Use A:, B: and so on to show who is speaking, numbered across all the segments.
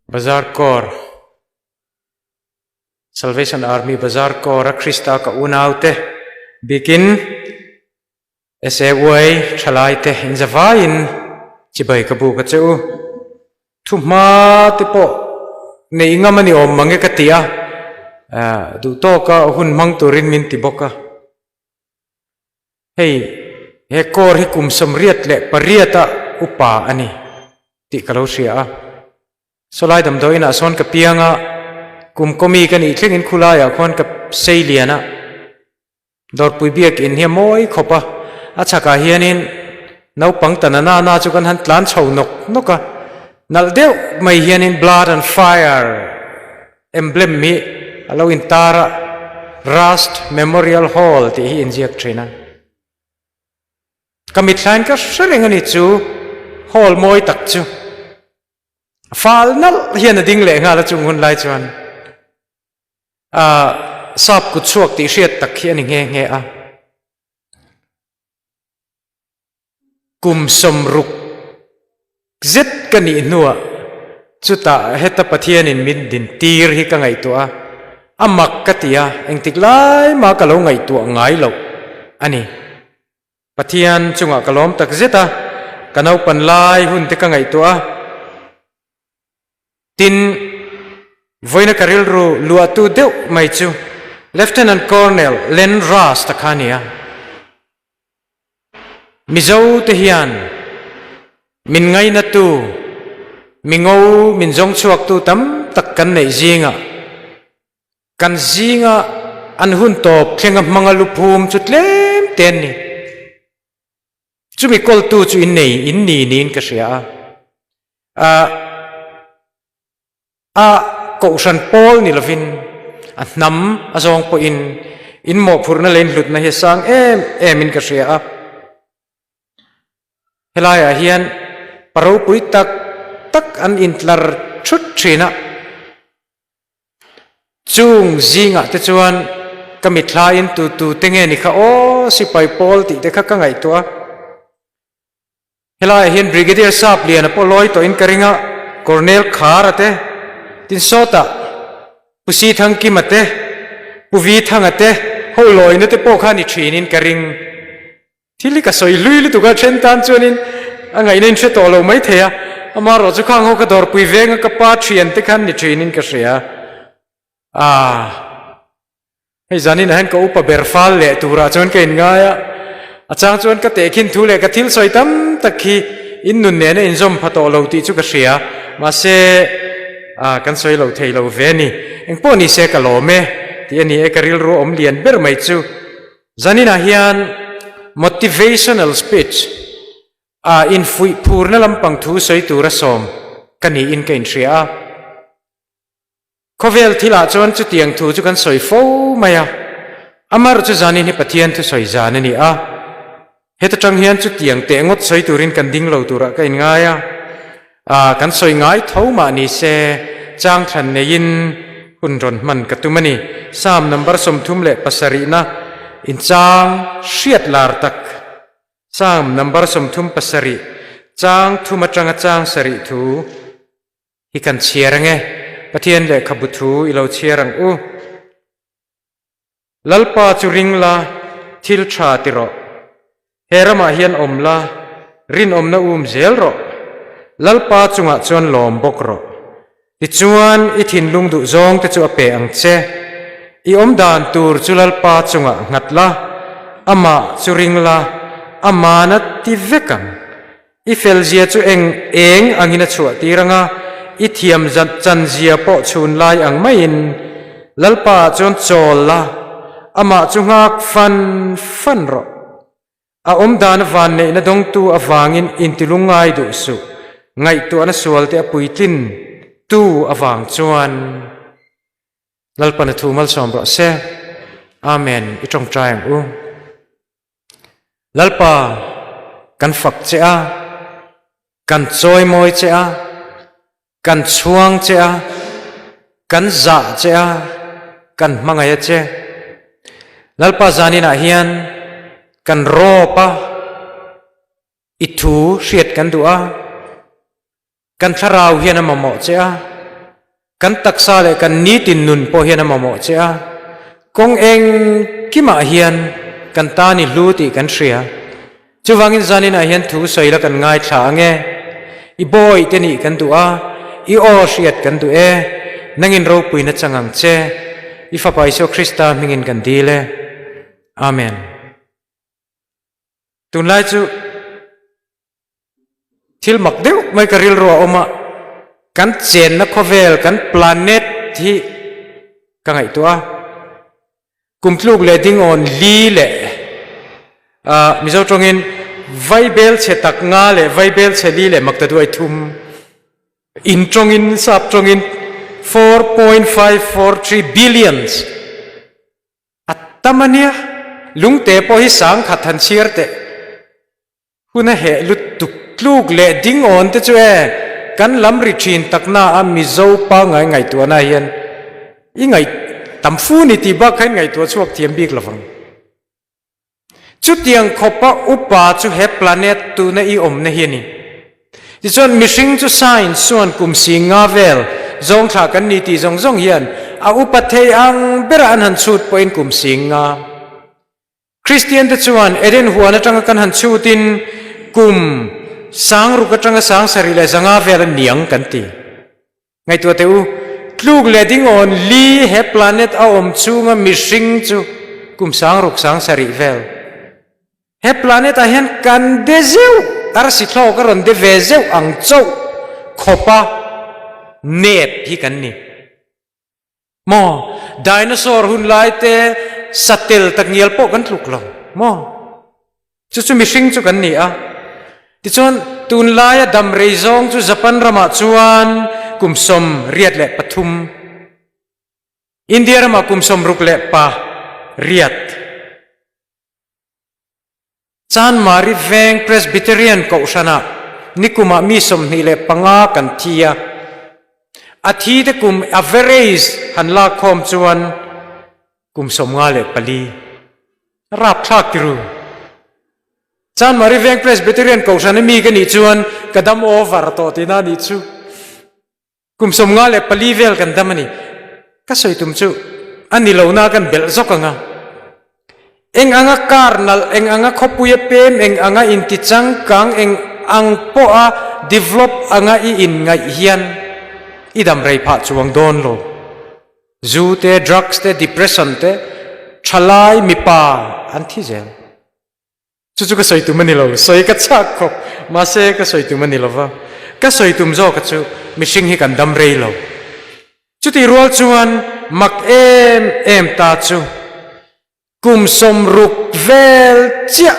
A: Bazar Corps, Salvation Army Bazar Corps a Krista ka unaute bikin SAY thalaite inzavaiin chibai ka bu ka che u. Thuhma te pawh neih ngam a ni awm mange ka ti a, duh tawka hun hmang turin min ti bawk a. Hei, he kawr hi kum 88 a upa a ni tih ka lo hria a. Sawlai damdawi inah sawn ka piang a, kum kawmi ka nih thlengin khulaiah khuan ka sei lian a. Dawrpui biakinn hi a mawi khawp a, a chhakah hianin naupang ta na na na chu kan han tlan chho nawk nawk a. Nalh deuh mai hianin Blood and Fire emblem hi a lo intar a, Rust Memorial Hall tih hi inziak thin a. Ka mithlain ka hre reng a ni chu hall mawi tak chu. Fal nalh hian a ding leh nghal a chung hun lai chuan sap kut chhuak tih hriat tak hi a ni nghe nghe a. Kum 60 zet ka nih hnuah chutah heta Pathianin min din tir hi ka ngaihtuah a, a mak ka ti a, engtik lai mah ka lo ngaihtuah ngai loh a ni. Pathian chungah ka lawm tak zet a, ka naupan lai hun te ka ngaihtuah a. Tin, vawiina ka rilru luahtu deuh mai chu Lieutenant Colonel Len Rust-a kha a ni a. Mizo te hian min ngainatu, mingo min zawng chhuaktu tam tak kan neih zingah kan zinga an hun tawp thlenga hmanga luphum chu tlem te an ni. Chumi kawltu chu in nei in ni niin ka hria a. A a kohhran pawl ni lovin a hnam a zawng pawhin in mawhphurhna leh in hlutna hi a sang em em in ka hria a. Helaiah hian pa ropui tak tak an intlar thut thin a. Chung zingah te chuan ka mithlain tu tu te nge ni kha aw sipai pawl tih te kha ka ngaihtuah a. Helaiah hian Brigadier Sap Liana pawh lawi tawhin ka ring a, Colonel Khara te, tin sawtah Pu Si Thangkima te, Pu Vi Thanga te ho lawina te pawh kha ni thinin ka ring. Thil hi ka sawi hlui lutuk a, then tan chuanin a ngaihna in hre tawh lo mai thei a, amaherawh chu khang ho ka dawrpui venga ka pa thian te khan ni thinin ka hria. Aah. Hei zanin ah hian ka upa ber fal leh turah chuan ka inngai a, a chang chuan ka tehkhin thu leh ka thil sawi tam tak hi in nun nena inzawm pha tawh lo tih chu ka hria, mahse ah kan sawi lo thei lo ve a ni. Engpawh ni se ka lawm e tih a ni e, ka rilru awm lian ber mai chu. Zaninah hian motivational speech ah infuih phurna lampang thu sawi tura sawm ka niin ka inhria a. Khawvel thilah chuan chutiang thu chu kan sawi fo mai a, amar chu zanin hi Pathian thusawi zan a ni a. Heta tang hian chutiang teh ngawt sawi turin kan ding lo turah ka inngai a, kan sawi ngai tho mah ni se chang thlan neiin hun rawn hman ka tum a ni. Psalm number 37na inchang hriat lar tak Psalm number 37 chang thum atanga chang sarih thu hi kan chhiar ange. Pathian lehkhabu thu i lo chhiar ang u. Lalpa chu ring la, thil tha ti rawh. He ramah hian awm la, rinawmna um zel rawh. Lalpa chungah chuan lawm bawk rawh. Tichuan i thinlung duh zawng te chu a pe ang che. I awm dan tur chu Lalpa chungah nghat la, amah chu ring la, amana ti vek ang. I felzia chu eng eng angin a chhuah tir ang a, i thiam chanzia pawh chhun lai ang maiin Lalpa ah chuan chawl la, amah chu nghak fan fan rawh. A awmdan vanneihna dawngtu avangin intilungngai duh suh, ngaihtuahna sualte a puitlin tu avang chuan. Lalpana thu malsawm rawh se. Amen. I tawngtai ang u. Lalpa, kan fak che a, kan chawimawi che a, kan chhuang che a, kan zah che a, kan hmangaih a che. Lalpa zaninah hian kan rawp a, i thu hriat kan duh a, kan thlarau hian a mamawh che a. Kan taksa leh kan nitin nun pawh hian a mamawh che a, kawng engkimah hian kan tan i hlu tih kan hria. Chuvangin zaninah hian thu sawi la kan ngaithla ang e. I bawi te nih kan duh a, i aw hriat kan duh e. Nangin ropuina chang ang che. I Fapa Isua Krista hmingin kan dil e. Amen. Tunlai chu. Thil mak deuh mai ka rilru a awm a, kan chenna khawvel, kan planet hi ka ngaihtuah a, kum tluk leh dingawn li leh ah Mizo tawngin vaibel chhe tak nga leh vaibel chhe li leh maktaduai thum in tawngin sap tawngin 4.543 billions a tam a nia, lungte pawh hi sangkhat han chhiar teh. Hun a heh lutuk tluk leh ding awn te chu e, kan lam ri thin takna a Mizo pangngai ngaihtuahna hian i ngaih tam fu ni tih bak kha in ngaihtuah chhuak thiam bik lovang. Chutiang khawpa upa chu he planet tuna i awmna hi a ni. Tichuan mihring chu science chuan kum singa vel zawng thlah kan ni tih zawng zawng hian a upa thei ang bera an han chhut pawhin kum singa Kristiante chuan Eden huan atanga kan han chhutin kum sangruk atanga sangsarih leh zanga vel a niang kan ti. Ngaihtuah teh u, tluk leh dingawn li he planet a awm chhunga mihring chu kum sangruk sangsarih vel. He planet ah hian kan de zeuh, arsi thlawk a rawn de ve zeuh ang chauh khawpa nep hi kan ni. Maw? Dinosaur hun lai te satel tak ngial pawh kan tluk lo maw? Chu chu mihring chu kan ni a. Tichuan tunlaia dam rei zawng chu Japan ramah chuan kum 83, India ramah kum 68. Chanmari Veng Presbyterian Kohhranah nikumah mi 25 kan thi a, a thi te kum average han lak khawm chuan kum 54 rapthlak ti ru. Chanmari Veng Presbyterian Kohhrana mi ka nih chuan ka dam over tawh tihna a nih chu. Kum 54 vel kan dam a ni. Ka sawi tum chu a ni lo na kan belh zawk ang a. Eng anga car nalh, eng anga khawpui a pem, eng anga intichangkang, eng ang pawha develop anga i inngaih hian i dam rei phah chuang dawn lo. Zu te, drugs te, depression te, thalai mipa an thi zel. Chu chu ka sawi tum a ni lo, sawi ka chak khawp, mahse ka sawi tum a ni lo va. Ka sawi tum zawka chu mihring hi kan dam rei lo. Chutih rual chuan mak em em ta chu kum 60 vel chiah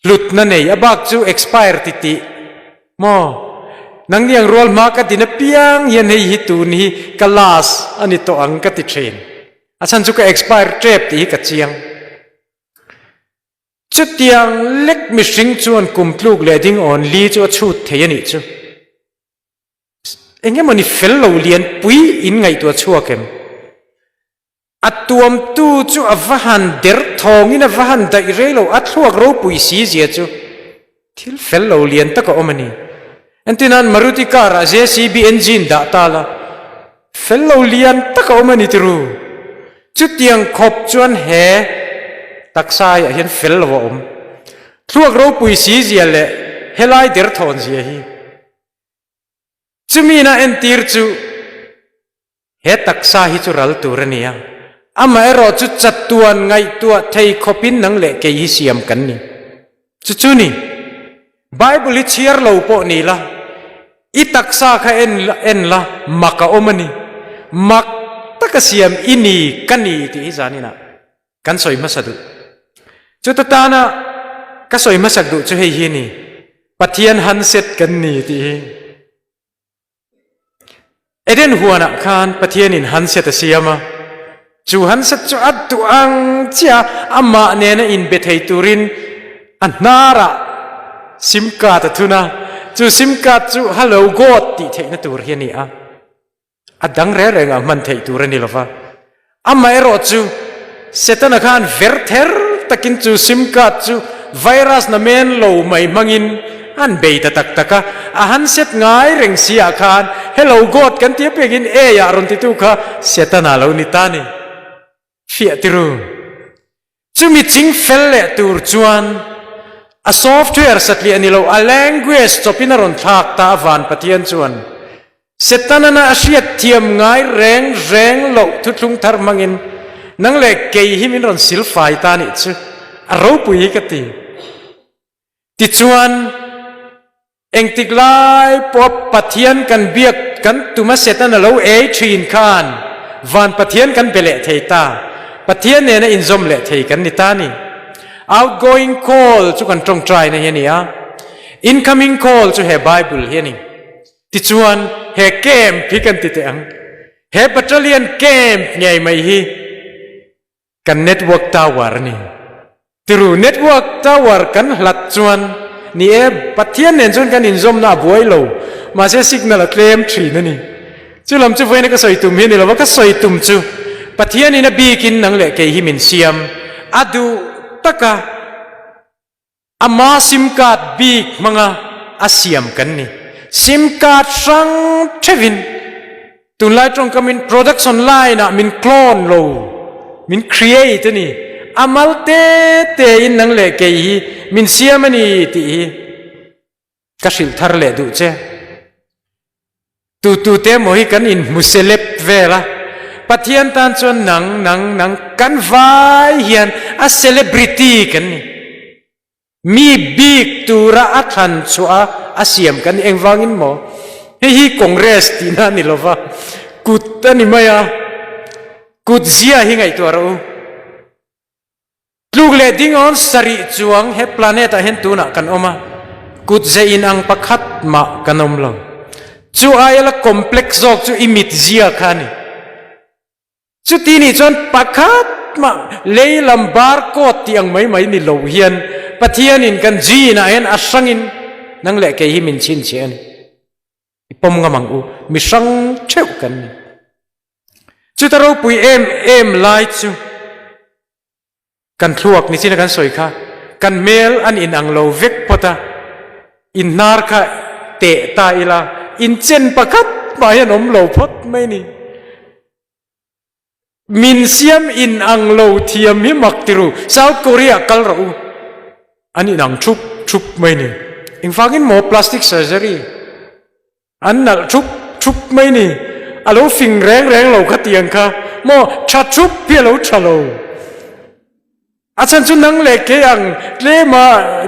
A: hlutna nei a bak chu expire ti tih maw? Nangni ang rual hma ka din apiang hian hei hi tun hi ka last a ni tawh ang ka ti thin. A chhan chu ka expire tep tih hi ka chiang. Chutiang lek mihring chuan kum tluk leh ding awn li chu a chhut thei a nih chu. Eng emawni fel lo lian pui in ngaihtuah chhuak em? A tuamtu chu a va han der thawngin a va han daih rei lo, a thluak ropui si zia chu thil fel lo lian tak a awm a ni. Entirnan Maruti car ah JCB engine dah ta la, fel lo lian tak a awm a ni tiru. Chutiang khawp chuan he taksa ah hian fel lo a awm. Thluak ropui si zia leh helai derthawn zia hi. Chumi na entir chu he taksa hi chu ral tur a ni a, amaherawh chu chatuan ngaihtuah thei khawpin nang leh kei hi siam kan ni. Chu chu ni, Bible hi chhiar lo pawh ni la, i taksa kha en en la, mak a awm a ni. Mak taka siam i ni ka ni tih hi zaninah kan sawi hmasa duh. Chuta tana ka sawi hmasak duh chu hei hi a ni, Pathian handset kan ni tih hi. Eden huanah khan Pathianin handset a siam a, chu handset chu a duh ang chiah a, amah nena inbe thei turin a hnarah sim card a thun a, chu sim card chu Hello God tih theihna tur hi a ni a, a dang reng rengah hman theih tur a ni lo va. Amaherawh chu Setana khan ver ther takin chu sim card chu virus na men lo mai hmangin an bei ta tak tak a, a han set ngai reng si ah khan Hello God kan ti apiangin ei ah rawn titu kha Setana lo ni ta ni. Fiah tiru. Chumi ching fel leh tur chuan a software satliah ni lo, a language chawpin a rawn thlak ta a van Pathian chuan Setanana a hriat thiam ngai reng reng loh thuthlung thar hmangin nang leh kei hi min rawn silfai ta nih chu a ropui hi ka ti. Tichuan, engtik lai pawh Pathian kan biak kan tum a Setana lo ei thin khan van Pathian kan be leh thei ta, Pathian nena inzawm leh thei kan ni ta ni. Outgoing call chu kan tawngtaina hi a ni a, incoming call chu he Bible hi a ni. Tichuan, he camp hi kan ti teh ang. He battalion camp ngei mai hi kan network tower a ni. Tiru, network tower kan hlat chuan, ni e, Pathian nen chuan kan inzawmna a buai lo, mahse signal a tlem thin a ni. Chu lam chu vawiina ka sawi tum hi a ni lo va, ka sawi tum chu Pathianin a bikin nang leh kei hi min siam a duh taka, Ama sim card bik hmanga a siam kan ni. Sim card hrang theuhin tunlai tawngkamin production line ah min clone lo, min create a ni. A mal te te in nang leh kei hi min siam a ni tih hi ka hrilh thar leh duh che. Tu tu te emaw hi kan inhmu celeb vel a, Pathian tan chuan nang, nang, nang kan vai hian a celebrity kan ni. Mi bik tura a thlan chhuah a, a siam kan ni. Engvangin maw? Hei hi Congress tihna a ni lova, kut a ni mai a, kut zia hi ngaihtuah rawh u. Tluk leh dingawn sarih chuang he planet ah hian tunah kan awm a, kut ze in ang pakhat mah kan awm lo. Chu aia la complex zawk chu i mit zia kha a ni. Chuti nih chuan pakhat mah lei lam barcode tih ang mai mai ni lo hian Pathianin kan gene ah hian a hrangin nang leh kei hi min chhinchhiah a ni. I pawm ngam ang u, mi hrang theuh kan ni. Chuta ropui em em lai chu kan thluak ni chin a kan sawi kha kan hmel an in ang lo vek phawt a, in hnar kha teh ta ila in chen pakhat mah hian awm lo phawt mai ni. Min siam in ang lo thiam hi mak ti ru, South Korea kal rawh u an in ang thup thup mai ni. Engvangin maw plastic surgery? An nalh thup thup mai ni. A lo fing reng reng lo kha tiang kha maw tha thup hi a lo tha lo. A chhan chu nang leh kei ang tlema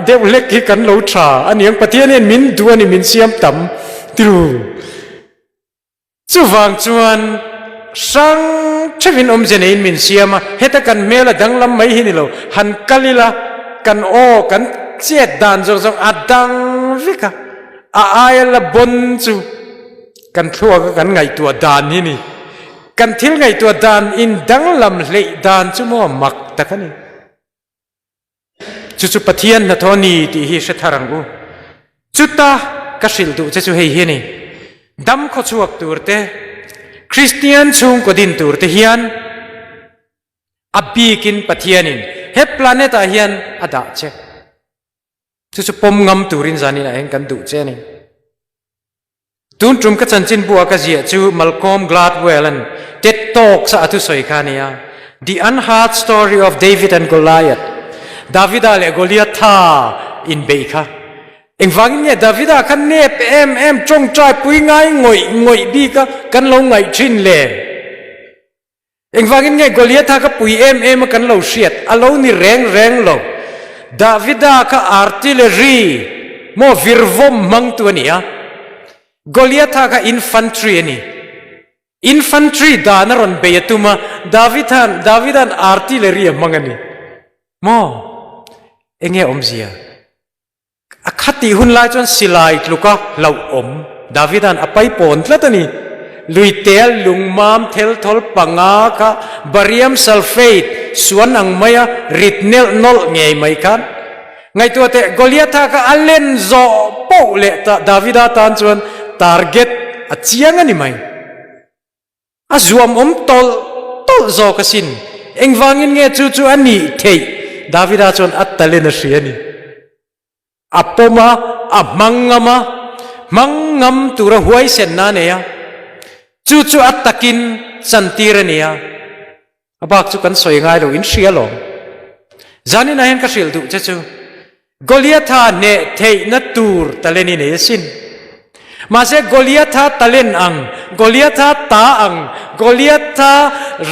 A: deuh hlek hi kan lo tha a niang Pathian hian min duh a ni min siam tam tiru. Chuvang chuan hrang theuhin awmze neiin min siam a, heta kan hmel a danglam mai hi ni lo, han kal ila kan aw kan chet dan zawng zawng a dang vek a. A aia la bon chu kan thluak a kan ngaihtuah dan hi ni. Kan thil ngaihtuah dan in danglam hleih dan chu maw mak tak a ni. Chu chu Pathian hnathawh a ni tih hi hre thar ang u. Chuta ka hrilh duh che chu hei hi a ni. Dam khawchhuak tur te, Kristian chhungkaw din tur te hian a bikin Pathianin he planet ah hian a dah che. Chu chu pawm ngam turin zanin ah hian kan duh che a ni. Tun tum ka chanchin buah ka ziah chu Malcolm Gladwell-a'n TED Talks a a thusawi kha a ni a, The Unheard Story of David and Goliath, Davida leh Goliatha inbeih kha. Engvangin nge Davida kha nep em em tawngtai pui ngai ngawih ngawih bik a kan lo ngaih thin le? Engvangin nge Goliatha kha pui em em a kan lo hriat? A lo ni reng reng lo. Davida kha artillery maw virvawm hmangtu a ni a, Goliatha kha infantry a ni. Infantry dan a rawn bei a tum a, Davidan Davidan artillery a hmang a ni. Maw? Enge awmzia? A khatih hun lai chuan silai tluka hlauhawm Davida'n a paipawn tlat a ni. Luitea lungmam thelthawl panga kha barium sulfate suan ang maia rit nelh nawlh ngei mai khan ngaihtuah teh Goliatha kha a len zawh poh leh ta Davida tan chuan target a chiang a ni mai. A zuamawm tawlh tawlh zawk asin. Engvangin nge chu chu a nih theih? Davida chuan a talent a hria a ni. A pawm a, a hmang ngam a, hmang ngam tura huaisenna a nei a. Chu chu a takin chantir a ni a, a bak chu kan sawi ngai lo in hria lawm. Zaninah hian ka hrilh duh che chu Goliatha hneh theihna tur talent i nei asin. Mahse Goliatha talent ang, Goliatha ta ang, Goliatha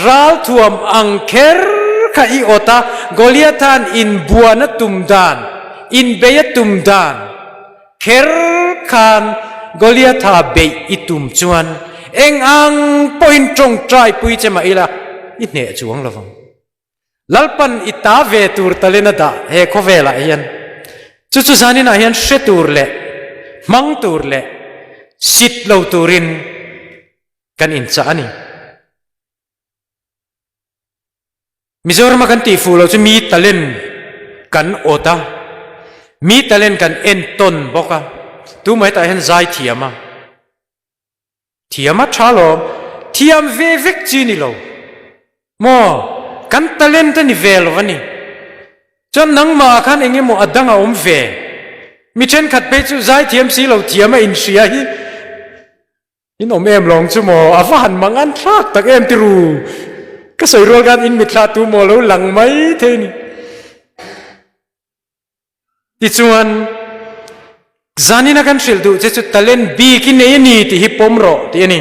A: ralthuam ang kher kha i awt a, Goliatha'n inbuan a tum dan, inbei a tum dan kher khan Goliatha beih i tum chuan eng ang pawhin tawngtai pui che mah ila i hneh chuang lovang. Lalpan i ta ve tur talent a dah he khawvelah hian chu chu zaninah hian hre tur leh hmang tur leh sit lo turin kan inchah a ni. Mizorama kan tih fuh loh chu mi talent kan awt a, mi talent kan entawn bawk a, tumah hetah hian zai thiam a. Thiam a tha lawm. Thiam ve vek chi ni lo maw? Kan talent a ni ve lo a ni. Chuan nangmah ah khan eng emaw a dang a awm ve. Mi thenkhat phei chu zaithiam si lo thiam a inhria hi in awm em lawng chu maw? A va han mang an thlak tak em ti ru. Ka sawi rual khan in mitthla tu maw lo lang mai thei ni. Tichuan, zanina kan hrilh duh che chu talent bik i nei a ni tih hi pawm rawh tih a ni.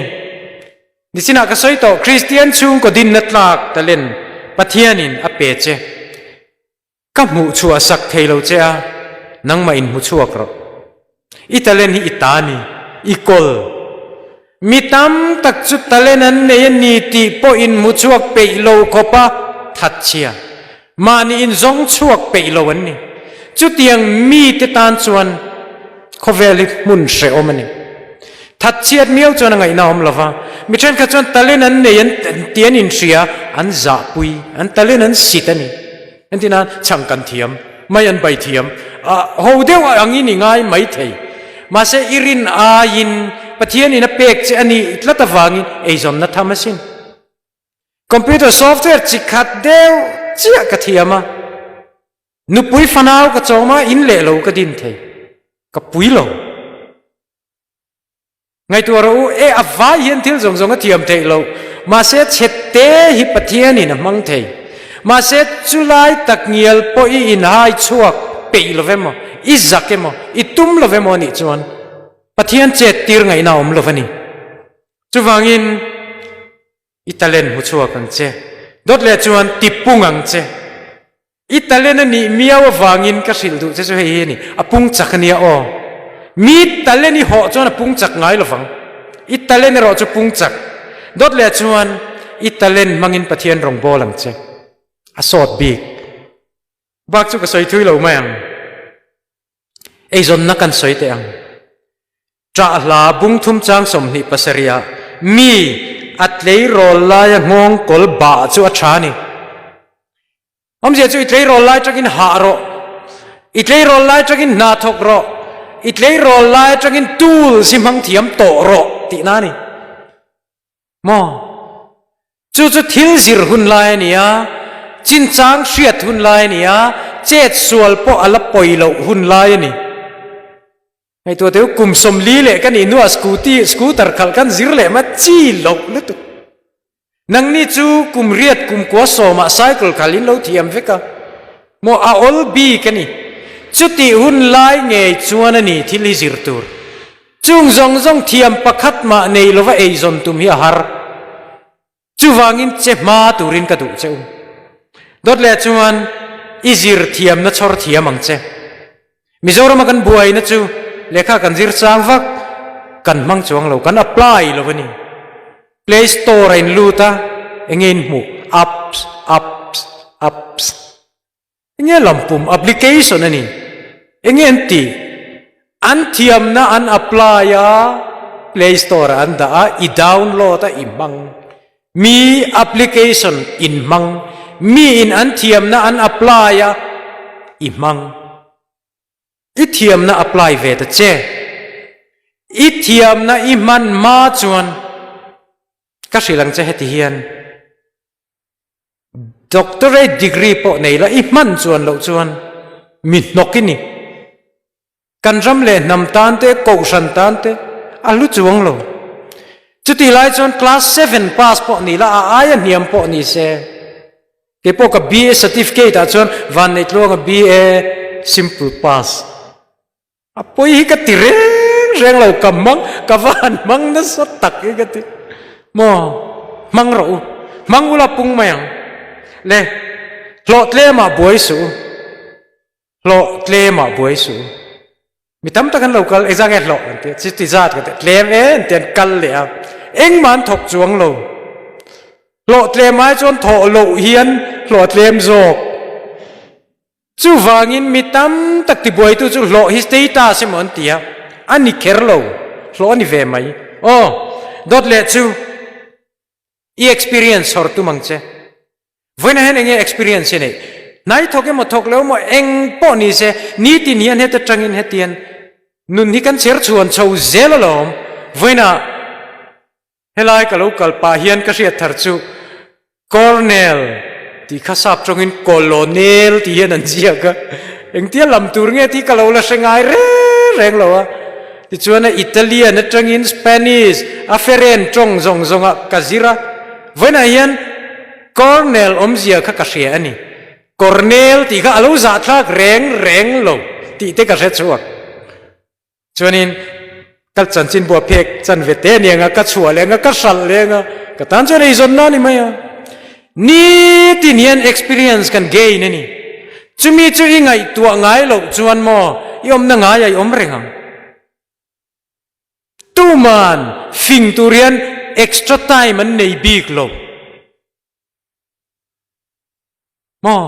A: Nichinah ka sawi tawh, Kristian chhungkaw dinna tlak talent Pathianin a pe che. Ka hmuh chhuah sak thei lo che a, nangmah in hmu chhuak rawh. I talent hi i ta a ni, i kawl. Mi tam tak chu talent an nei a ni tih pawh in hmu chhuak peih lo khawpa thatchhia, mahni in zawng chhuak peih lo an ni. Chutiang mite tan chuan khawvel hi hmun hrehawm a ni. Thatchhiat miau chuan a ngaihna a awm lo va, mi thenkhat chuan talent an nei an tih an inhria, an zahpui, an talent an sit a ni. Entirnan, chhang kan thiam, mai an bai thiam, a ho deuh angin i ngai mai thei. Mahse, i rin aiin Pathianin a pek che a nih tlat avangin eizawnna tham asin. Computer software chi khat deuh chiah ka thiam a, nupui fanau ka chawm a, in leh lo ka din thei, ka pui lo. Ngaihtuah rawh u, e a vai hian thil zawng zawng a thiam theih loh, mahse chhette hi Pathianin a hmang thei. Mahse chulai tak ngial pawh i inhai chhuak peih lo emaw, i zak emaw, i tum lo emaw anih chuan Pathian chet tir ngaihna a awm lo a ni. Chuvangin i talent hmu chhuak ang che, dawt leh chuan ti pung ang che. I talent a nih miau avangin ka hrilh duh che chu hei hi a ni, a pung chak a nia aw. Mi talent i hawh chuan a pung chak ngai lovang. I talent erawh chu pung chak. Dawt leh chuan i talent hmangin Pathian rawn bawl ang che. A sawt bik. Bak chu ka sawi thui lo mai ang. Eizawnna kan sawi teh ang. Ṭah hla bung thum chang 27 ah mi a tleirawl laia nghawng kawl bah chu a ṭha a ni. Awmzia chu i tleirawl lai aṭangin hah rawh, i tleirawl lai aṭangin hna thawk rawh, i tleirawl lai aṭangin tools hi hmang thiam tawh rawh tihna a ni. Maw? Chu chu thil zir hun lai a ni a, chinchang hriat hun lai a ni a, chet sual pawh a la pawi loh hun lai a ni. Ngaihtuah teh u, kum 40 leh ka nih hnuah scooty, scooter khalh kan zir leh ma chi loh lutuk. Nangni chu kum riat kum kua sawmah cycle khalh in lo thiam vek a, maw a awl bik a ni. Chutih hun lai ngei chuan a ni thil hi zir tur. Chung zawng zawng thiam pakhat mah nei lova eizawn tum hi a har. Chuvangin che hma turin ka duh che u. Dawt leh chuan i zir thiamna chhawr thiam ang che. Mizorama kan buaina chu lehkha kan zir chang vak, kan hmang chuang lo, kan apply lo a ni. Play Store a in lut a, enge in hmuh? Apps, apps, apps. Enge lampum application a ni. Enge an tih? An thiamna an apply a, Play Store ah an dah a, i download a, i hmang. Mi application in hmang, mi in an thiamna an apply a, i hmang. I thiamna apply ve ta che. I thiamna i hman hma chuan ka hrilh ang che heti hian doctorate degree pawh nei la i hman chuan loh chuan mi hnawk i ni. Kan ram leh hnam tan te, kohhran tan te a hlu chuang lo. Chutih lai chuan class seven pass pawh ni la, a aia hniam pawh ni se. Kei pawh ka BA certificate ah chuan Vanneihtluanga BA simple pass. A pawi hi ka ti reng reng lo, ka hmang, ka va han hmang nasa tak hi ka ti. Maw, hmang rawh u, hmang ula pung mai ang. Le, hlawh tlem ah buai suh u. Hlawh tlem ah buai suh u. Mi tam tak an lo kal, engzah nge hlawh an ti a, chuti zat kan ti a, tlem e an ti an kal leh a, engmah an thawk chuang lo. Hlawh tlem ai chuan thawh loh hian hlawh a tlem zawk. Chuvangin mi tam tak tibuaitu chu hlawh hi status emaw an ti a, a ni kher lo, hlawh a ni ve mai. Aw, dawt leh chu i experience chhawr tum ang che. Vawiinah hian enge experience hi neih? Hnai thawk emaw thawk lo emaw eng pawh ni se, nitin hian heta tangin hetian nun hi kan chher chhuan chho zel alawm. Vawiinah helai ka lo kal pah hian ka hriat thar chu Cornel tih kha sap tawngin Colonel tih hian an ziak a, engtia lam tur nge tih ka lo la hre ngai reng reng lo a. Tichuan a Italian atangin Spanish a feren tawng zawng zawngah ka zir a, vawiinah hian Cornel awmzia kha ka hria a ni. Cornel tih kha a lo zahthlak reng reng lo tih te ka hre chhuak. Chuanin ka chanchin buah phek chan ve te a ni ang a, ka chhuah leh ang a, ka hralh leh ang a, ka tan chuan eizawnna a ni mai a. Nitin hian experience kan gain a ni. Chumi chu i ngaihtuah ngai loh chuan maw i awmna ngaiah i awm reng ang. Tuman fing tur hian extra time an nei bik lo. Maw?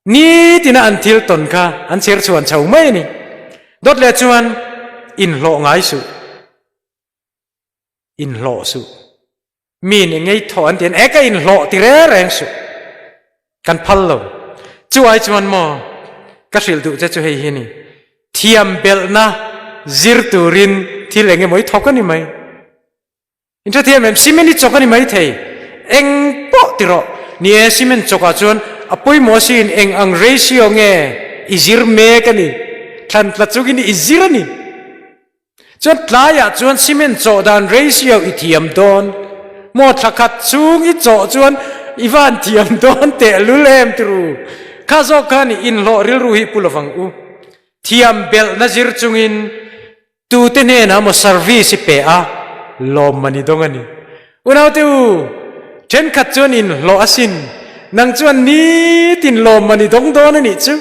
A: Nitina an thil tawn kha an chher chhuan chho mai a ni. Dawt leh chuan inhlawh ngai suh. Inhlawh suh. Mi nih ngei thawh an ti an e ka inhlawh ti reng reng suh. Kan phal lo. Chu ai chuan maw ka hrilh duh che chu hei hi ni. Thiam belhna zir turin thil eng emaw i thawk a ni mai. In hrethiam em? Cement i chawk a ni mai thei. Eng pawh ti rawh. Ni e, cement chawkah chuan a pawimawh siin eng ang ratio nge i zir mek a ni. Thlan tla chungin i zir a ni. Chuan tlaiah chuan cement chawh dan ratio i thiam dawn maw? Thla khat chhung i chawh chuan i van thiam dawn tehlul em tiru? Kha zawk khan i inhlawh rilru hi pu lovang u. Thiam belhna zir chungin tute hnenah maw service i pe a, lawmman i dawng a ni. Unaute u, thenkhat chuan inhlawh asin, nang chuan nitin lawmman i dawng dawn a nih chu.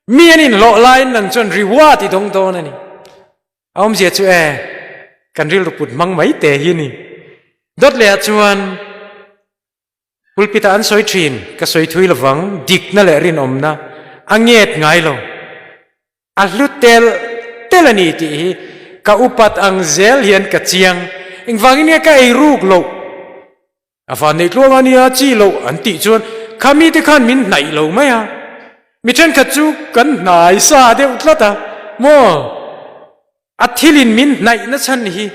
A: Mi an inhlawh laiin nang chuan reward i dawng dawn a ni. A awmzia chu e, kan rilru put hmang mai te hi a ni. Dawt lehah chuan pulpit ah an sawi thin, ka sawi thui lovang, dikna leh rinawmna a nget ngai lo. A hlu tel tel a ni tih hi ka upat ang zel hian ka chiang. Engvangin nge ka ei ruk loh? A van neih tluang a nia chi loh an tih chuan kha mite khan min hnaih lo mai a, mi thenkhat chu kan hnai sa deuh tlat a, maw a thilin min hnaih na chhan hi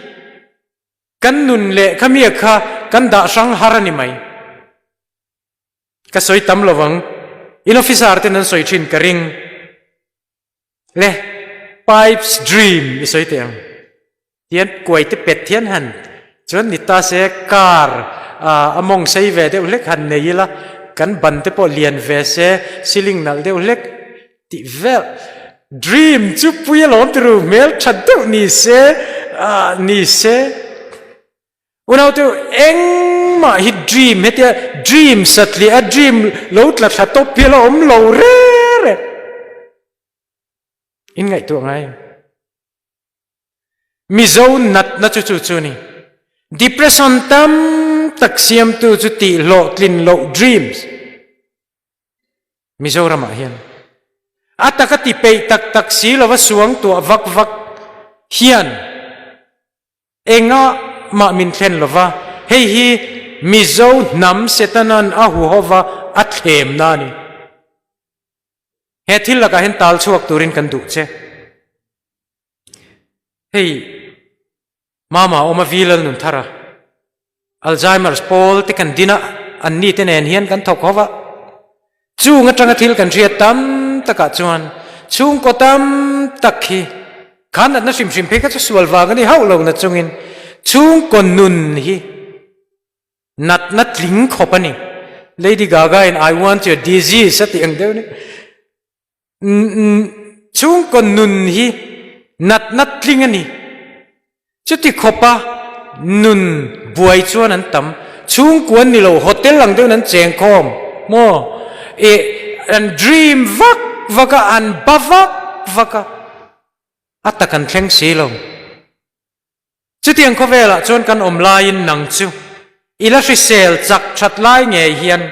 A: kan nun leh kha mia kha kan dah hrang har a ni mai. Ka sawi tam lovang, in officer ten an sawi thin ka ring. Le pipes dream i sawi teh ang tian kuai te pet hian han chuan ni ta se car a mawng sei ve deuh hlek han nei ila kan ban te pawh lian ve se ceiling nalh deuh hlek tih vel dream chu pui alawm tiru hmel tha deuh ni se ni se. Unaute engmah hi dream hetia dream satliah a dream lo tla thla tawp hi a la awm lo re re. In ngaihtuah ngai. Mizo natna chu chu chu ni. Depression tam tak siamtu chu tih hlawhtlin loh dreams. Mizoramah hian a taka ti peih tak tak si lova suang tuah vak vak hian Engah mah min thlen lova, hei hi Mizo hnam Setanan a huhova a thlemna a ni. He thil lakah hian tal chhuak turin kan duh che. Hei Mama awm a vi Lalnunthar a, Alzheimer's pawl te kan din a, an ni te nen hian kan thawk ho va. Chung atanga thil kan hriat tam takah chuan chhungkaw tam tak hi kha natna hrim hrim phei kha chu sual vang a ni hauh lo na chungin. Chhungkaw nun hi natna tling khawp a ni. Lady Gaga in I want your disease a tih ang deuh ni. Chhungkaw nun hi natna tling a ni. Chuti khawpa nun buai chuan an tam. Chhungkua an ni lo, hotel ang deuhin an cheng khawm maw? Ih, an dream vak vak a, an ba vak vak a, a tak an thleng si lo. Chutiang khawvelah chuan kan awm laiin nang chu i la hrisel chak that lai ngei hian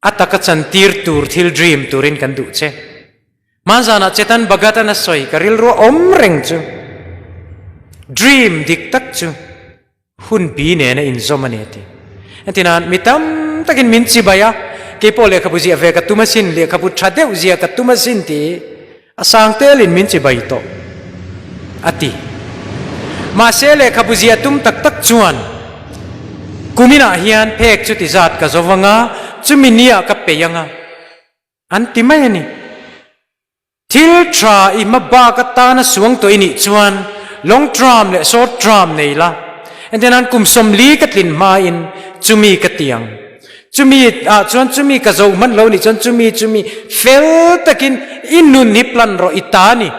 A: A taka chantir tur thil dream turin kan duh che. Hmanzanah Chetan Bhagat-an a sawi ka rilru a awm reng chu dream dik tak chu hun bi nena inzawm a ni a ti. Entinan mi tam takin min chibai a, keipawh lehkhabu ziah ve ka tum asin, lehkhabu tha deuh ziah ka tum asin tih a sang telin min chibai tawh a ti. Mahse lehkhabu ziah tum tak tak chuan kuminah hian phek chuti zat ka zo vang a, chumi nia ka peih ang a, an ti mai a ni. Thil tha i hma bak atana suang tawh i nih chuan long term leh short term nei la, entirnan kum 40 ka tlin hmain chumi ka ti ang. Chumi ah chuan chumi ka zo hman lo nih chuan chumi chumi fel takin i nun hi plan rawh i ta ni.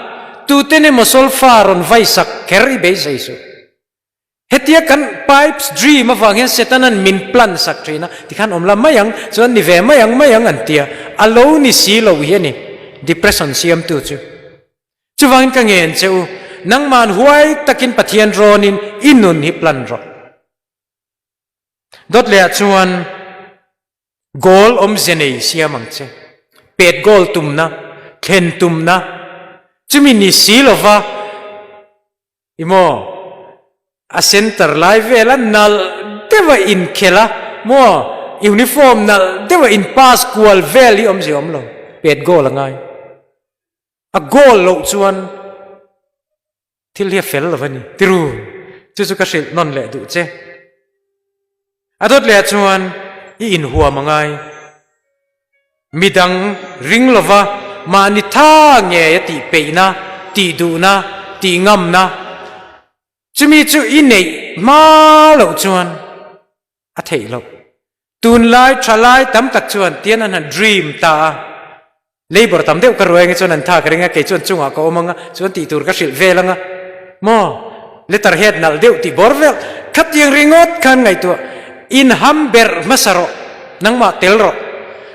A: Tuten emaw solfa rawn vai sak kher i beisei suh. Hetia kan pipes dream avang hian Setanan min plan sak thin a, tikhan awm la mai ang chuan ni ve mai ang mai ang an tia, a lo ni si lo hi a ni depression siamtu chu. Chuvangin ka ngen che u, nangman huai takin Pathian rawnin i nun hi plan rawh. Dawt leh ah chuan goal awmze nei siam ang che. Pet goal tumna, thlen tumna, chumi ni si lova i maw a center lai vela nalh deuha inkhel a maw uniform nalh deuha in pass kual vel hi awmze awm lo, pet goal a ngai. A goal loh chuan Thil hi a fel lo a ni. Tiru, chu chu ka hrilh nawn leh duh che. A dawt leh ah chuan i inhuam a ngai. Midang ring lova mahni tha ngei a tih peihna, tih duhna, tih ngamna, chumi chu i neih hma loh chuan a theih loh. Tunlai thalai tam tak chuan tian an han dream ta a, Labour tam deuh ka ruai anga chuan an tha ka ring a, kei chuan chungah ka awm anga chuan tih tur ka hrilh vel anga maw letter head nalh deuh tih bawr vel khatiang ringawt khan ngaihtuah inham berh hmasa rawh nangmah tel rawh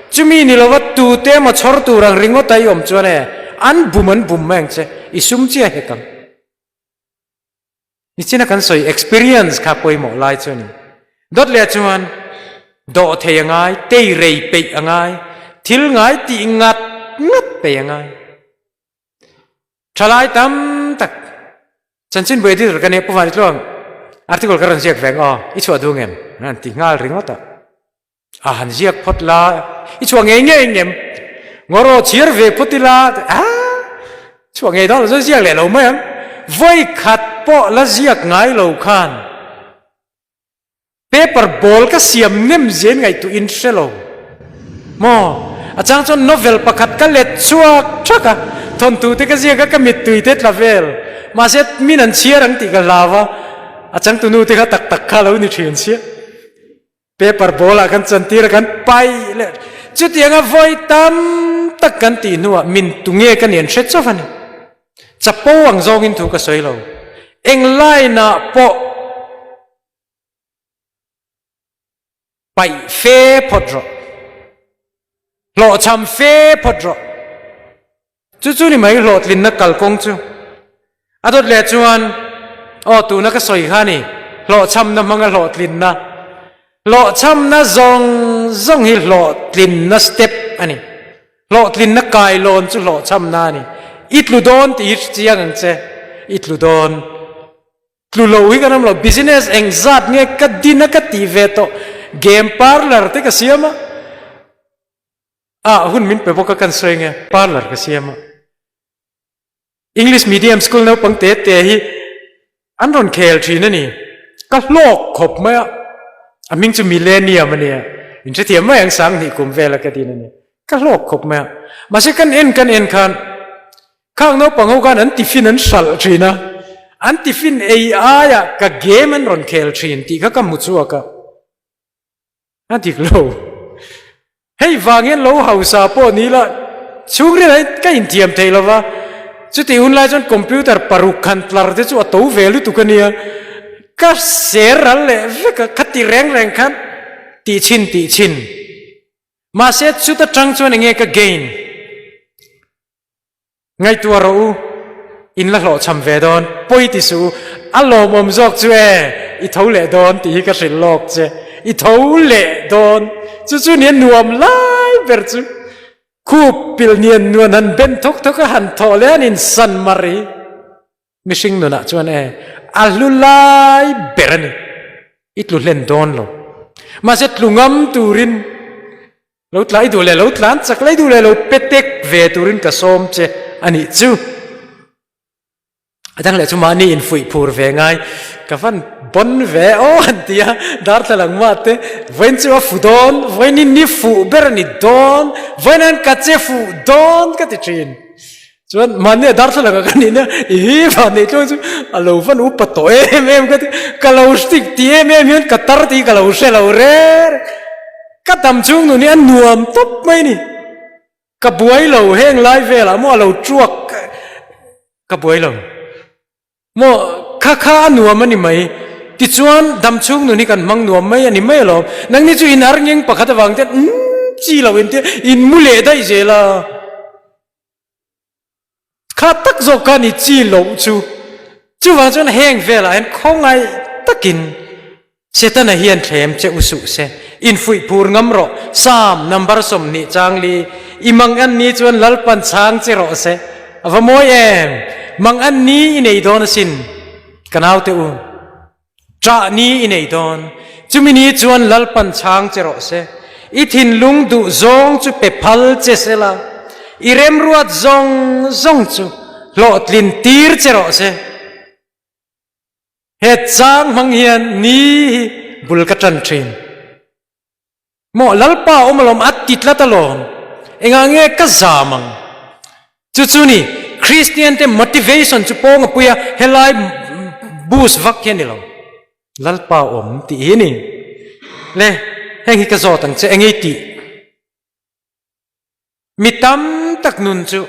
A: chumi ni lova tute emaw chhawr tur ang ringawt a i awm chuan e an bum an bum mai ang che i sum chiah hek ang. Nichina kan sawi experience kha pawimawh lai chu a ni. Dawt leh chuan dawh thei a ngai, tei rei peih a ngai, thil ngai tih ngat ngat peih a ngai. Thalai tam tak chanchin bu editor ka nia Pu Vani Tluang article ka rawn ziak veng aw, i chhuah duh ngem? An ti nghal ringawt a. A han ziak phawt la, i chhuah ngei ngei ngem? Ngawraw chhiar ve phawt ila, a chhuah ngei dawn lo chuan ziak leh lo mai ang. Vawi khat pawh la ziak ngai lo khan paper ball ka siam nem zen ngaihtuah in hre lo maw? A chang chuan novel pakhat ka let chhuak thak a, thawnthu te ka ziak a, ka mittui te tla vel. Mahse min an chhiar ang tih ka hlau a, a changtunu te kha tak tak kha lo ni thin sia. Paper ball ah kan chantir a kan paih leh chutianga vawi tam tak kan tih hnuah min tu nge ka nen hre chauh a ni. Chapo ang zawngin thu ka sawi lo. Eng line ah pawh paih fe phawt rawh. Hlawhchham fe phawt rawh. Chu chu ni mai hlawhtlinna kalkawng chu. A dawt leh chuan, Aw tuna ka sawi kha ni, hlawhchhamna hmanga hlawhtlinna. Hlawhchhamna zawng zawng hi hlawhtlinna step a ni. Hlawhtlinna kailawn chu hlawhchhamna a ni. I tlu dawn tih hi chiang ang che, i tlu dawn. Tlu lo hi kan awm lo, business engzat nge ka din a ka tih ve tawh, game parlour te ka siam a. Ah hun min pe bawk a kan sawi nge parlour ka siam a English medium school naupang te te hi an rawn khel thin a ni ka hlawk khawp mai a a hming chu millennium a nia in hrethiam mai ang sang hnih kum vel a ka din a ni ka hlawk khawp mai a mahse kan en kan en khan khang naupang ho khan an tiffin an hralh thin a. An tiffin ei aiah ka game an rawn khel thin tih kha ka hmu chhuak a. A dik lo. Hei vang hian lo hausa pawh ni la, chhungril ah ka inthiam thei lo va, chutih hun lai chuan computer paruk khan tlar te chu a to ve lutuk a nia, ka ser ral leh vek a, kha ti reng reng khan tih chhin tih chhin. Mahse chuta tang chuan enge ka gain? Ngaihtuah rawh u, in la hlawhchham ve dawn, pawi ti suh u, a lawmawm zawk chu e, i tho leh dawn tih hi ka hrilh lawk che, i tho leh dawn, chu chu nia nuam lai ber chu, khup pilh nian nuan han ben thawk thawk a han thawh leh an insan mar hi mihring nunah chuan e, a hlu lai ber a ni, i tlu hlen dawn lo, mahse tlu ngam turin Lo tlai duh leh lo tlan chak lai duh leh lo pe tek ve turin ka sawm che a nih chu. A dang leh chu mahni infuih phur ve ngai ka van bon ve aw an ti a, darthlalang mah te vawiin chu a fu dawn, vawiin hi ni fuh ber a ni dawn, vawiin an ka che fuh dawn ka ti thin. Chuan mahni a darthlalang ah ka nih nia i hi van neih tluang chu a lo van upa tawh em em ka ti, ka lo hrik ti em em hian ka tar tih ka lo hre lo reng. Ka dam chhung nun hi a nuam tawp mai ni. Ka buai lo heng lai velah maw a lo tuak ka buai lo maw kha kha a nuam a ni mai. Tichuan dam chhung nun hi kan hmang nuam mai a ni mai alawm. Nangni chu in ar ngeng pakhat avang te umm chi lo in tia in mu leh daih zel a. Kha tak zawk kha ni chi loh chu. Chuvang chuan heng velah hian khawngaih takin Setana hian thlem che u suh se. Infuih phur ngam rawh. Psalm number 20 chang li i mang an ni chuan Lalpan chhang che rawh se. A va mawi em! Mang an ni i nei dawn asin ka naute u. Ṭah ni i nei dawn. Chumi ni chuan Lalpan chhang che rawh se. I thinlung duh zawng chu pe phal che se la, i remruat zawng zawng chu hlawhtlin tir che rawh se. He chang hmang hian ni hi bul ka ṭan ṭhin. Maw Lalpa awm alawm a ti tlat alawm. Engah nge ka zam ang? Chu chu ni Kristian te motivation chu pawng a pui a, helai boost vak hi a ni lo. Lalpa awm tih hi a ni. Le, heng hi ka zawt ang che, eng ei tih? Mi tam tak nun chu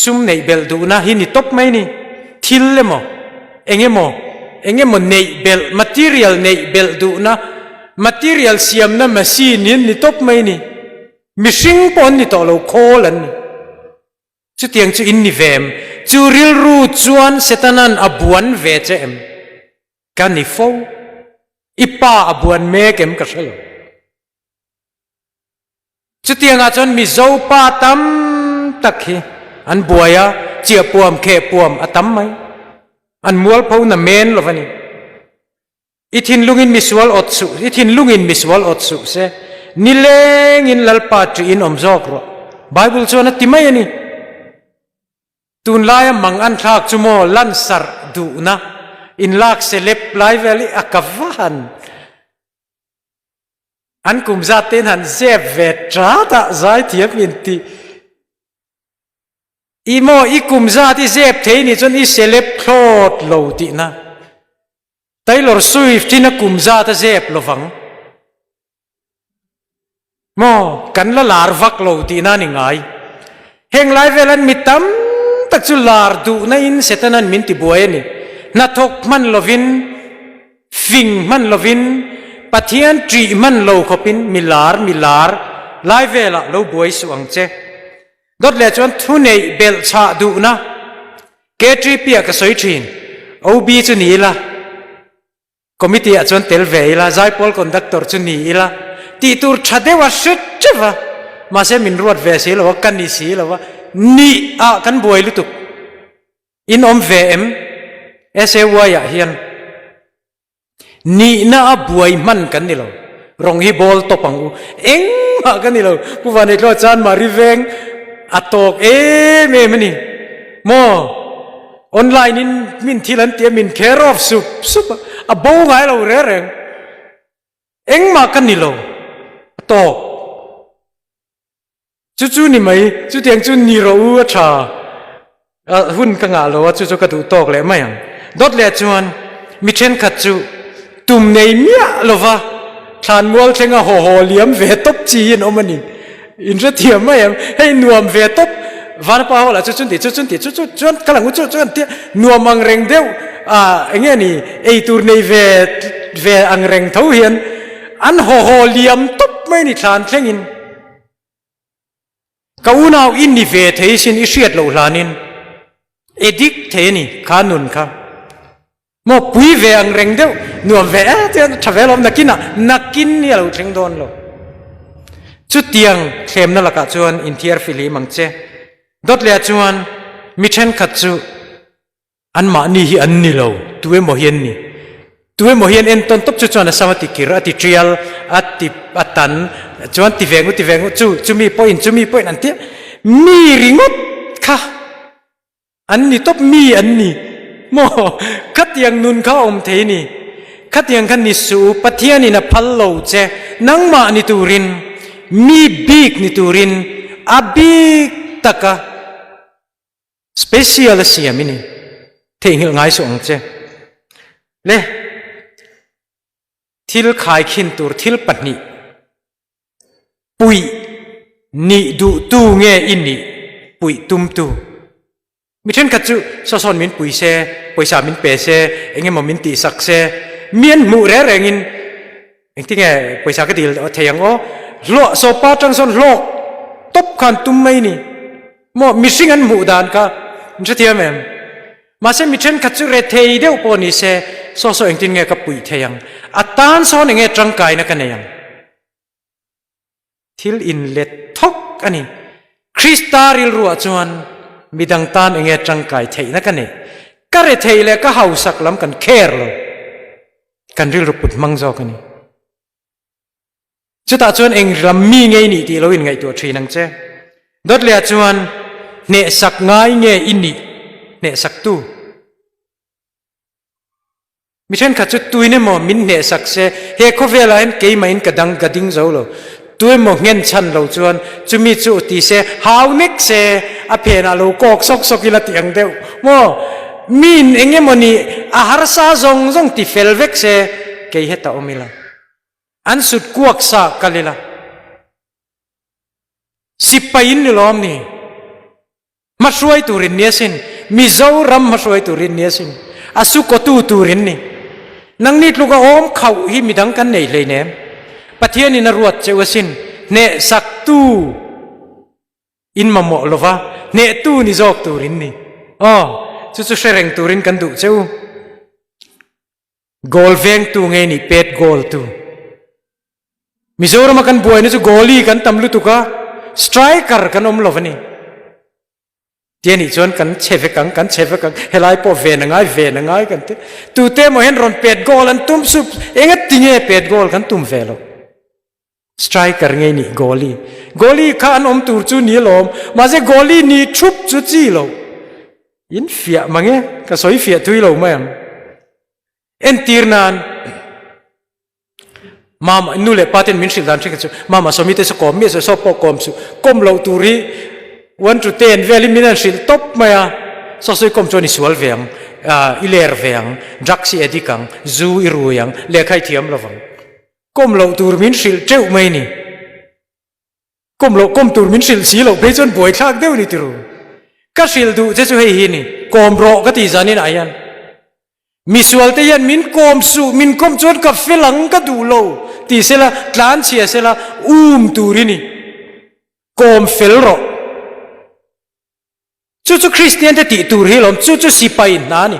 A: sum neih belh duhna hi ni tawp mai ni. Thil emaw, eng emaw, eng emaw neih belh, material neih belh duhna, material siamna machine hi an ni tawp mai ni. Mihring pawh an ni tawh lo, khawl an ni. Chutiang chu in ni ve em? Chu rilru chuan Setanan a buan ve che em? Ka ni fo. I pa a buan mek em ka hre lo. Chutiangah chuan Mizo pa tam tak hi an buai a, chiahpuam, khehpuam a tam mai. An mualpho na men lo va ni. I thinlungin misual awt suh, i thinlungin misual awt suh se, nilengin Lalpa ṭihin awm zawk rawh. Bible chuan a ti mai a ni. Tunlaia mang an thlak chu maw lansarh duhna, inlak celeb lai vel hi a ka va han. An kum zat te in han zep ve tat a, zaithiam in ti. I maw i kum zat i zep thei nih chuan i celeb thlawt lo tihna. Taylor Swift in a kum zat a zep lovang. Maw kan la lar vak lo tihna ni ngai. Heng lai vel an mi tam tak chu lar duhna in Setanan min ti buai a ni. Hnathawk hman lovin Fing hman lovin, Pathian ṭih hman lo khawpin mi lar mi lar lai velah lo buai suh ang che. Dawt leh chuan thuneih belh chhah duhna KTP ah ka sawi ṭhin. OB chu ni ila, committee ah chuan tel ve ila, zaipawl conductor chu ni ila, tih tur ṭha deuh a hre ṭeuh a, mahse min ruat ve si lo a, ka ni si lo a, nih ah kan buai lutuk. In awm ve em? SAY ah hian nihna a buai hman kan ni lo. Rawng hi bawl tawp ang u. Engmah kan ni lo. Pu Vaneitlua chuan Mari veng a tawk em em a ni. Maw? Online in min thil an ti a, min care off sup sup a, a bo ngai lo reng reng. Engmah kan ni lo. A tawk. Chu chu ni mai, chutiang chu ni rawh u a tha. Hun ka ngah lo a, chu chu ka duh tawk leh mai ang. Dawt leh chuan mi thenkhat chu tum nei miah lova thlanmual thlenga haw haw liam ve tawp chi hi an awm a ni. In hrethiam mai em? Hei nuam ve tawp Vanapa ho lah chu chun tih chu chun tih chu chu chuan ka lang u chu chuan tia nuam ang reng deuh ah eng nge ni eitur nei ve ve ang reng tho hian an haw haw liam tawp mai a ni thlan thlengin. Ka unau i ni ve thei sin i hriat loh hlanin edik thei a ni kha nun kha. Maw pui ve ang reng deuh nuam ve e chuan tha ve alawm nakinah nakin hi a lo thleng dawn lo. Chutiang thlemna lakah chuan inthiar fihlim ang che. Dawt leh ah chuan mi thenkhat chu Anmahni hi an ni lo, tu emaw hi an ni. Tu emaw hi an entawn tawp chu chuan a sam a ti kir, a ti tial, a ti a tan, chuan ti veng u, ti veng u, chu chumi pawhin, chumi pawhin an ti a. Mi ringawt kha an ni tawp, mi an ni maw? Khatiang nun kha a awm thei a ni. Khatiang kha ni suh u, Pathianin a phal lo che, nangmah ni turin, mi bik ni turin, a bik taka, Special a siam i ni. Theihnghilh ngai suh ang che. Le, thil khaikhin tur thil pahnih puih nih duhtu nge i nih puih tumtu? Mi thenkhat chu saw sawn min pui se, pawisa min pe se, eng emaw min tihsak se, mi an hmuh reng rengin Engtinge pawisa ka dil thei ang aw? Hlawh sawpa atang sawn hlawk tawp khan tum mai ni. Maw mihring an hmuh dan kha an hrethiam em? Mahse mi thenkhat chu rethei deuh pawh ni se saw saw engtin nge ka puih thei ang? A tan sawn enge tangkaina ka nei ang? Thil inlet thawk a ni. Krista rilruah chuan midang tan enge tangkai theihna ka nei. Ka rethei leh ka hausak lam kan care lo. Kan rilru put hmang zawk a ni. Chutah chuan eng lam mi ngei nih tih lo inngaihtuah thin ang che. Dawt lehah chuan hnehsak ngai nge i nih hnehsaktu? Mi thenkhat chu tuin emaw min hnehsak se, he khawvelah hian keimahin ka dang ka ding zo lo. Tu emaw nghen chhan lo chuan chumi chu ti se, hau nek se, a phenah lo kawk sawk sawk ila tih ang deuh maw? Miin eng emaw nih a harsa zawng zawng ti fel vek se, kei heta awm ila. An sut kuak sa kal ila. Sipai in ni lawm ni? Hmahruai turin ni asin, Mizoram hmahruai turin ni asin, a su kawtu turin ni. Nangni tluka awm khauh hi midang kan nei hleinem. Pathianin a ruat cheu asin, hnehsaktu in mamawh lova, hnehtu ni zawk turin ni. Aw, chu chu hre reng turin kan duh cheu. Goal vengtu nge nih pet goal tu. Mizoram a kan buaina chu goalie kan tam lutuk a, striker kan awm lo a ni. Tia nih chuan kan che vek ang, kan che vek ang, helai pawh ven a ngai, ven a ngai kan ti. Tute emaw hian rawn pet goal an tum sup, enga ti nge pet goal kan tum ve lo. Striker nge nih goalie. Goalie kha an awm tur chu ni alawm, mahse goalie ni thup chu chi lo. In fiah mang e, ka sawi fiah thui lo mai ang. Entir nan, mama, nu leh pa ten min hrilh dan hre kha chu, mama sawmi te chu kawm miah suh, saw pawh kawm suh, kawm loh tur hi one to ten velin min han hrilh tawp mai a, saw sawi kawm chuan i sual ve ang, i ler ve ang, drugs i addict ang, zu i rui ang, lehkha i thiam lovang. Kawm loh tur min hrilh teuh mai ni. Kawm loh kawm tur min hrilh si loh phei chuan buaithlak deuh ni tiru. Ka hrilh duh che chu hei hi ni, kawm rawh ka tih zanin ah hian. Misual te hian min kawm suh, min kawm chuan ka fel ang ka duh lo ti sela, tlan chhia sela um tur i ni. Kawm fel rawh. Chu chu Kristian te tih tur hi lawm, chu chu sipai hna a ni.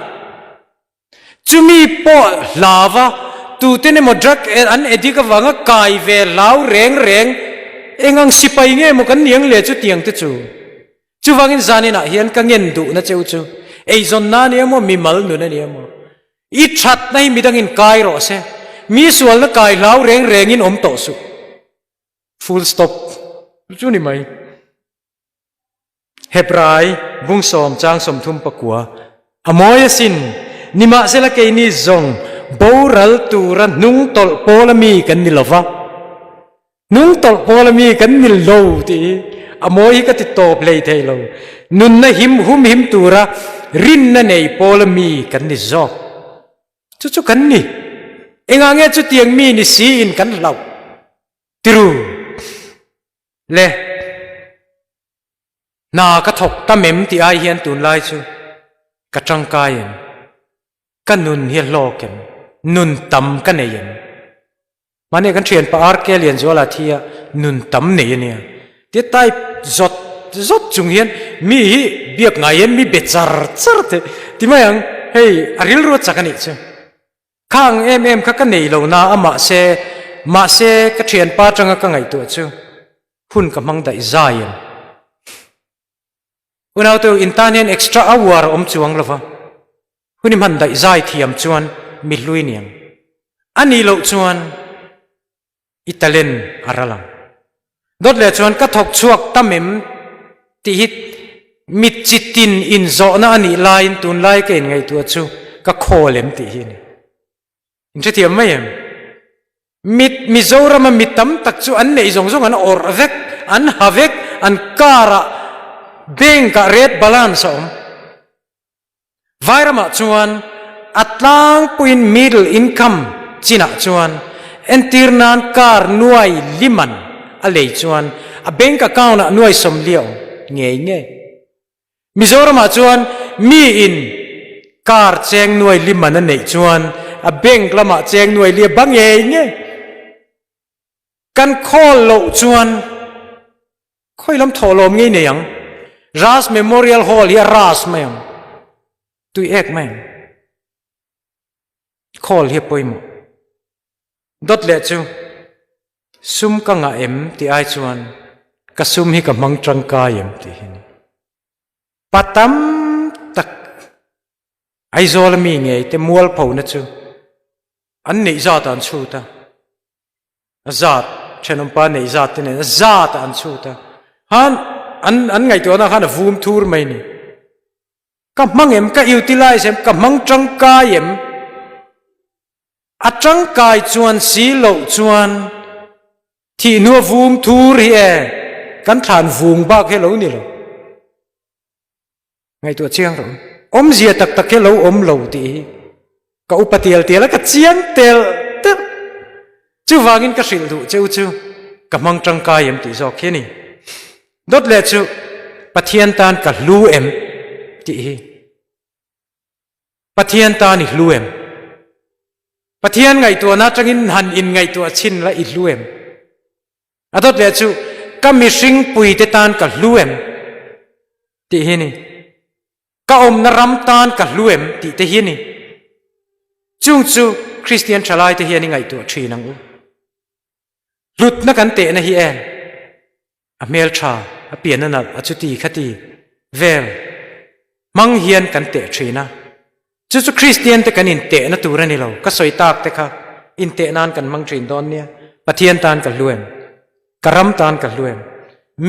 A: Chumi pawh hlava tuten emaw drug an addict avanga kai ve hlau reng reng eng ang sipai nge maw kan niang le chutiang te chu. Chuvangin zaninah hian ka ngen duhna cheu chu eizawnna a ni emaw mimal nun a ni emaw i thatna hi midangin kai rawh se, mi sualna kai hlau reng rengin awm tawh suh. Full stop. Chu ni mai. Hebrai bungsawm chang 34 A mawi asin, nimahsela keini zawng boral tura hnung tawlh pawl ami kan ni lova, hnung tawlh pawl ami kan ni lo tih hi. A mawi hi ka ti tawp hlei thei lo. Nunna him hum him tura rinna nei pawla mi kan ni zawk. Chu chu kan ni. Engah nge chutiang mi ni siin kan hlauh? Tiru le. Hna ka thawk tam em tih ai hian tunlai chu ka tangkai em? Ka nun hi a hlawk em? Nun tam ka nei em? Mahni kan thianpa RK Lianzuala thi a nun tam nei a nia. Tia type zawt zawt chung hian mi hi biak ngai hian mi be char char teh ti mai ang, hei a rilru a chak a nih chu. Kha ang em em kha ka nei lo na a mahse mahse ka thianpa atanga ka ngaihtuah chu hun ka hmang daih zai em. Unaute in tan hian extra hour a awm chuang lo va, hun i hman daih zai thiam chuan mi hlui niang. A nih loh chuan i talent a ral ang. Dawt leh chuan ka thawk chhuak tam em tih hi mit chi tin inzawhna a nih laiin tunlai ka inngaihtuah chu ka khawl em tih hi a ni. In hrethiam mai em? Mit Mizorama mi tam tak chu an neih zawng zawng an awrh vek, an ha vek, an car ah bank ah red balance a awm. Vairamah chuan a tlangpuiin middle income chinah chuan entir nan car nuai liman a lei chuan a bank account ah nuai 40 a awm ngei ngei. Mizoramah chuan mi in car cheng nuai liman a neih chuan a bank lamah cheng nuai li a ba ngei ngei. Kan khawl loh chuan khawi lam thawh lawm ngei nei ang. Ras Memorial Hall hi a ras mai ang. Tui ek mai ang. Khawl hi a pawimawh. Dawt leh chu sum ka ngah em tih ai chuan ka sum hi ka hmang tangkai em tih hi a ni. Pa tam tak Aizawl mi ngei te mualphona chu an neih zat ah an chhut a, a zat thenawmpa neih zat te nen a zat ah an chhut a, khan an an ngaihtuahna khan a vum thur mai a ni. Ka hmang em, ka utilize em, ka hmang tangkai em? A tangkai chuan si loh chuan thih hnua vum thur hi e, kan thlan vung bak hi lo ni lo. Ngaihtuah chiang rawh u. Awmzia tak tak hi lo awm lo tih hi ka upa tial tial a, ka chiang tel telh. Chuvangin ka hrilh duh cheu chu ka hmang tangkai em tih zawk hi a ni. Dawt leh chu Pathian tan ka hlu em tih hi. Pathian tan i hlu em? Pathian ngaihtuahna atangin han inngaihtuah chhin la i hlu em? A dawt leh chu ka mihring puite tan ka hlu em tih hi a ni. Ka awmna ram tan ka hlu em tih te hi a ni. Chung chu Kristian thalaite hian i ngaihtuah thin ang u. Hlutna kan tehna hi em? A hmel tha, a pian a nalh, a chuti khati vel hmang hian kan teh thin a. Chu chu Kristian te kan intehna tur a ni lo. Ka sawi tak te kha inteh nan kan hmang thin dawn nia. Pathian tan ka hlu em? Ka ram tan ka hlu em?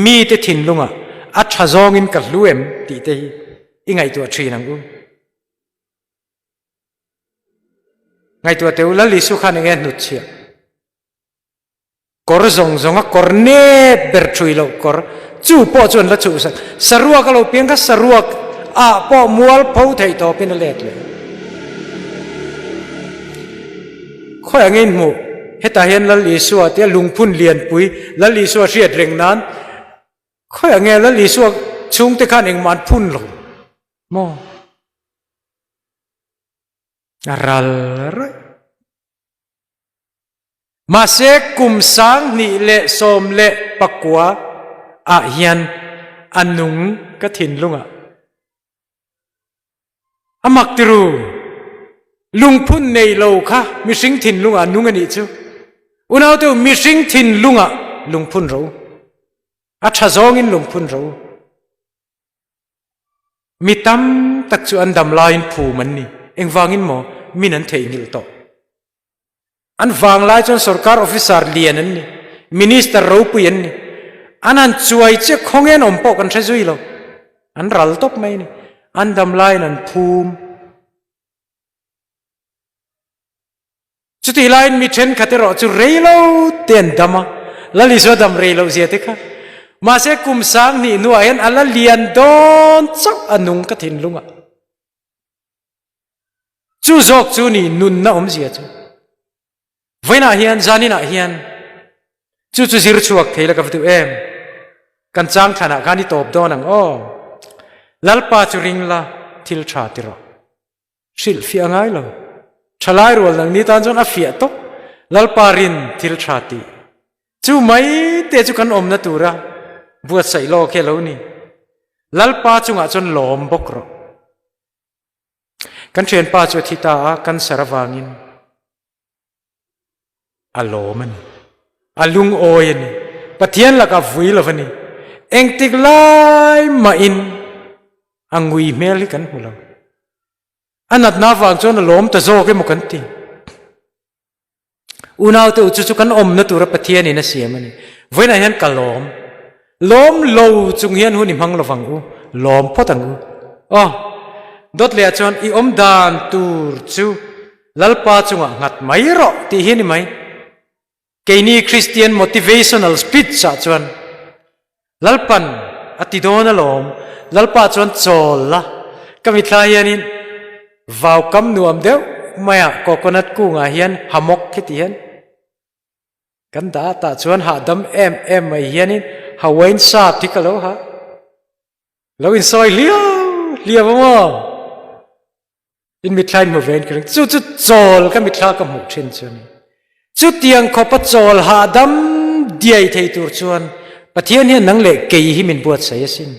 A: Mite thinlungah a tha zawngin ka hlu em? tih te hi i ngaihtuah thin ang u. Ngaihtuah teh u, Lal Isu khan enge hnutchhiah? Kawr zawng zawng a kawr nep ber thui loh kawr, chu pawh chu an la chhuhsak. Saruak a lo piang kha saruak ah pawh mual pho theih tawpin a let leh. Khawi angin hmuh, hetah hian Lal Isua tia lungphun lianpui Lal Isua hriat reng nan khawi ange Lal Isua chhungte khan engmah an phun lo maw? A ral raih. Mahse kum 2019 ah hian a nung ka thinlungah a mak tiru. Lungphun nei lo kha mihring thinlungah a nung a nih chu. Unaute u, mihring thinlungah lungphun ro. A tha zawngin lungphun ro. Mi tam tak chu an dam laiin phum an ni. Engvangin maw? Min an theihnghilh tawh. An vang lai chuan sorkar officer lian an ni, minister ropui an ni. An han chuai chiah khawnge an awm pawh kan hre zui lo. An ral tawp mai a ni. An dam laiin an phum. Chutih laiin mi thenkhat erawh chu rei lo te an dam a, Lal Isua dam rei loh zia te kha. Mahse kum 2000 hnuah hian a la lian dawn chauh a nung ka thinlungah. Chu zawk chu ni nunna awmzia chu. Vawiinah hian zaninah hian chu chu zir chhuak thei la ka va duh em. Kan chang thlanah khan i tawp dawn ang aw. Lalpa chu ring la thil tha ti rawh. Hrilh fiah ngai lo. Thalai rual nang ni tan chuan a fiah tawp. Lalpa rin thil tha ti. Chu mai te chu kan awmna tura buatsaih lawk hi a lo ni. Lalpa chungah chuan lawm bawk rawh. Kan thianpa chu a thi ta a, cancer avangin a lawm a ni. A lungawi a ni. Pathian lakah vui lo a ni. Engtik lai mahin a ngui hmel hi kan hmu lo. A natna avang chuan a lawm ta zawk emaw kan ti. Unaute u chu chu kan awmna tura Pathianin a siam a ni. Vawiinah hian ka lawm. Lawm lo chung hian hun i hmang lovang u. Lawm phawt ang u. Aw, dawt lehah chuan i awm dan tur chu Lalpa chungah nghat mai rawh tih hi a ni mai. Keini Kristian motivational speech ah chuan Lalpan a ti dawn alawm, Lalpa chuan chawl la, ka mitthla hianin vau kam nuam deuh maiah coconut kungah hian hammock khi ti hian kan dah a, tah chuan hahdam em em mai hianin Hawaiian shirt hi ka lo ha, lo insawi hliau hliau a maw? In mitthla in hmu ve in ka ring. Chu chu chawl ka mitthla ka hmuh thin chu a ni. Chutiang khawpa chawl hahdam diai thei tur chuan Pathian hian nang leh kei hi min buatsaih asin.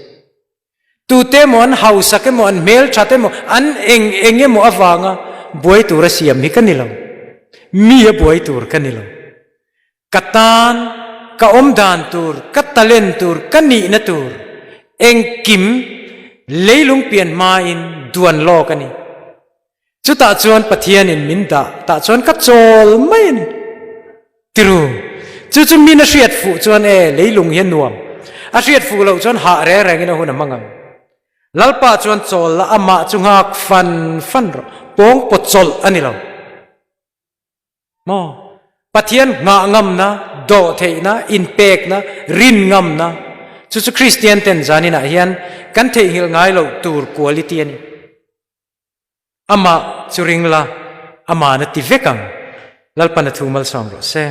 A: Tute emaw an hausak emaw an hmelthat emaw an eng eng emaw avanga buai tur a siam hi ka ni lo. Mi a buai tur ka ni lo. Ka tan, ka awm dan tur, ka talent tur, ka nihna tur engkim leilung pian hmain duan lawk a ni. Chutah chuan Pathianin min dah tah chuan ka chawl mai a ni. Tiru, chu chu min a hriat fuh chuan e, leilung hi a nuam. A hriat fuh loh chuan hah reng rengin a hun a hmang ang. Lalpa chuan chawl la amah chu nghak fan fan rawh. Pawng pawt chawlh a ni lo. Maw? Pathian nghah ngamna, dawhtheihna, inpekna, rin ngamna, chu chu Kristian ten zaninah hian kan theihnghilh ngai loh tur quality a ni. Amah chu ring la, Aman a ti vek ang. Lalpan a thu malsawm rawh se.